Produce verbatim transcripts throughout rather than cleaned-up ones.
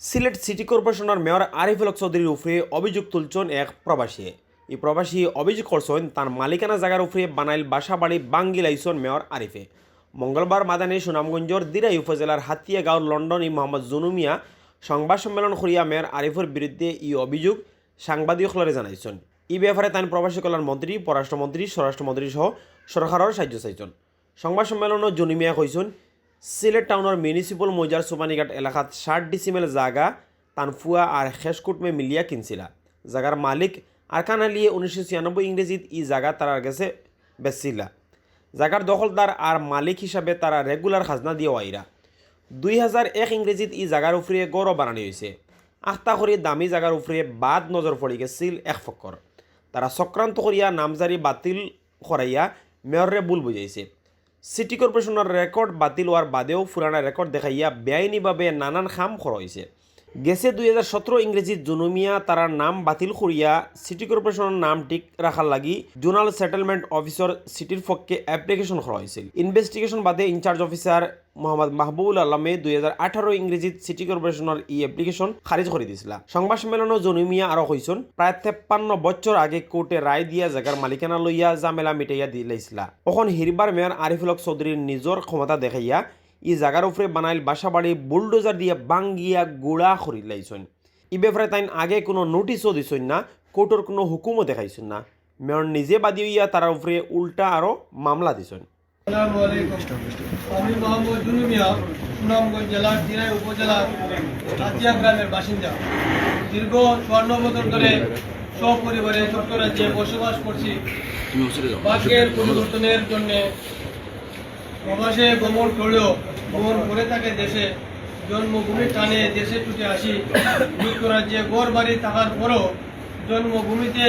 সিলেট সিটি কর্পোরেশনর মেয়র আরিফুল হক চৌধুরীর উপরে অভিযোগ তুলছইন এক প্রবাসীয়ে। ই প্রবাসী অভিযোগ করছইন, তান মালিকানা জাগার উপরে বানাইল বাসা বাড়ি ভাঙ্গিলাইছইন মেয়র আরিফে। মঙ্গলবার মাদানী সুনামগঞ্জর দিরাই উপজেলার হাতিয়া গাঁওর লন্ডনী মোহাম্মদ জুনু মিয়া সংবাদ সম্মেলন করিয়া মেয়র আরিফর বিরুদ্ধে ই অভিযোগ সাংবাদিক অকলরে জানাইছইন। ই ব্যাপারে তাইন প্রবাসী কল্যাণ মন্ত্রী, পররাষ্ট্রমন্ত্রী, স্বরাষ্ট্রমন্ত্রী সহ সরকারর সাহায্য চাইছইন। সংবাদ সম্মেলনো জুনু মিয়া কইছইন, সিলেট টাউনর মিউনিসিপাল মৌজার সুবানীঘাট এলাকাত ষাট ডিসিমেল জাগা তান ফুয়া আর খেশ কুটমে মিলিয়া কিনছিলা। জাগার মালিক আরকান আলীয়ে উনিশশো ছিয়ানব্বই ইংরেজিত ই জাগা তারার গেছে বেচছিলা। জাগার দখলদার আর মালিক হিসাবে তারা রেগুলার খাজনা দিয়াও আইরা। দুই হাজার এক ইংরেজিত ই জাগার উপরে ঘরও বানানি অইছে। আখতা করি দামি জাগার উপরে বাদ নজর পড়ি গেছিল এক ফক্কর। তারা চক্রান্ত করিয়া নামজারি বাতিল করাইয়া মেয়ররে ভুল বুঝাইছে। সিটি কর্পোরেশনর রেকর্ড বাতিল অওয়ার বাদেও পুরানা রেকর্ড দেখাইয়া বেআইনিভাবে নানান কাম করা অইছে। গেছে দুই হাজার সতেরো ইংরেজিত জুনু মিয়া তারার নাম বাতিল করিয়া সিটি কর্পোরেশনর নাম ঠিক রাখার লাগি জোনাল সেটেলমেন্ট অফিসর সিটির পক্ষে অ্যাপ্লিকেশন করা অইছিল। ইনভেস্টিগেশন বাদে ইনচার্জ অফিসার মোহাম্মদ মাহবুবুল আলমে দুই হাজার আঠারো ইংরেজিত সিটি কর্পোরেশনর ই অ্যাপ্লিকেশন খারিজ করি দিছিলা। সংবাদ সম্মেলনো জুনু মিয়া আরো কইছইন, প্রায় তেপ্পান্ন বছর আগে কোর্টে রায় দিয়া জাগার মালিকানা লইয়া ঝামেলা মিটাইয়া দিলাইছিলা। অখন হিরবার মেয়র আরিফুল হক চৌধুরীর নিজর ক্ষমতা দেখাইয়া ই জাগার উপরে বানাইল বাসা বাড়ি বুলডোজার দিয়া ভাঙ্গিয়া গুড়া করিলাইছইন। ই ব্যাপারে তাইন আগে কোনো নোটিশও দিছইন না, কোর্টর কোনো হুকুমও দেখাইছইন না। মেয়র নিজে বাদী অইয়া তারার উপরে উল্টা আরো মামলা দিছইন। আসসালামু আলাইকুম। আমি মোহাম্মদ জুনু মিয়া, সুনামগঞ্জ জেলার দিরাই উপজেলার হাতিয়া গ্রামের বাসিন্দা। দীর্ঘ চুয়ান্ন বছর ধরে সপরিবারে যুক্তরাজ্যে বসবাস করছি। ভাগ্যের পরিবর্তনের জন্য প্রবাসে গমন করলেও গমন করে থাকে দেশে। জন্মভূমির টানে দেশে ছুটে আসি। যুক্তরাজ্যে ঘর বাড়ি থাকার পরও জন্মভূমিতে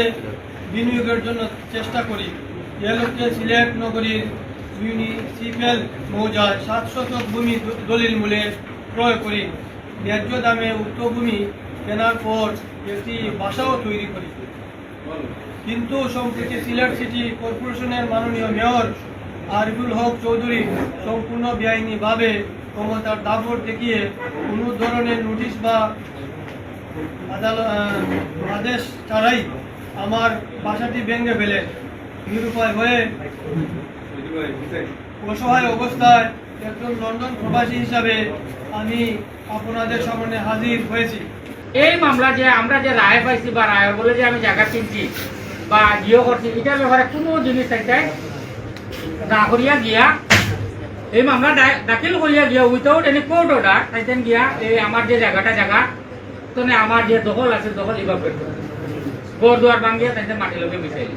বিনিয়োগের জন্য চেষ্টা করি। এ লক্ষ্যে সিলেট নগরীর মিউনিসিপ্যাল মৌজায় সাত শতক ভূমি দ-, দলিল মূলে ক্রয় করি। ন্যায্য দামে উক্ত ভূমি কেনার পর একটি বাসাও তৈরি করি। কিন্তু সম্প্রতি সিলেট সিটি কর্পোরেশনের মাননীয় মেয়র আরিফুল হক চৌধুরী সম্পূর্ণ বেআইনিভাবে ক্ষমতার দাপট দেখিয়ে কোনো ধরনের নোটিশ বা আদালত, আহ, আদেশ ছাড়াই আমার বাসাটি ভেঙে ফেলে নিরুপায় হয়ে অসহায় অবস্থায় একজন লন্ডন প্রবাসী হিসাবে আমি আপনাদের সামনে হাজির হয়েছি। এই মামলা যে আমরা যে রায় পাইছি বা রায় বলে যে আমি জাগা কিনছি বা জিও করছি, ইটার ব্যাপারে কোনো জিনিস তাইন না করিয়া গিয়া, এই মামলা দা-, দাখিল করিয়া গিয়া without any court order তাইন গিয়া এই আমার যে জাগাটা জাগা, তো না, আমার যে দখল আছে দখল ইভাকুয়েট করে, ঘর দুয়ার ভাঙ্গিয়া তাইন মাটির লগে মিশাইল।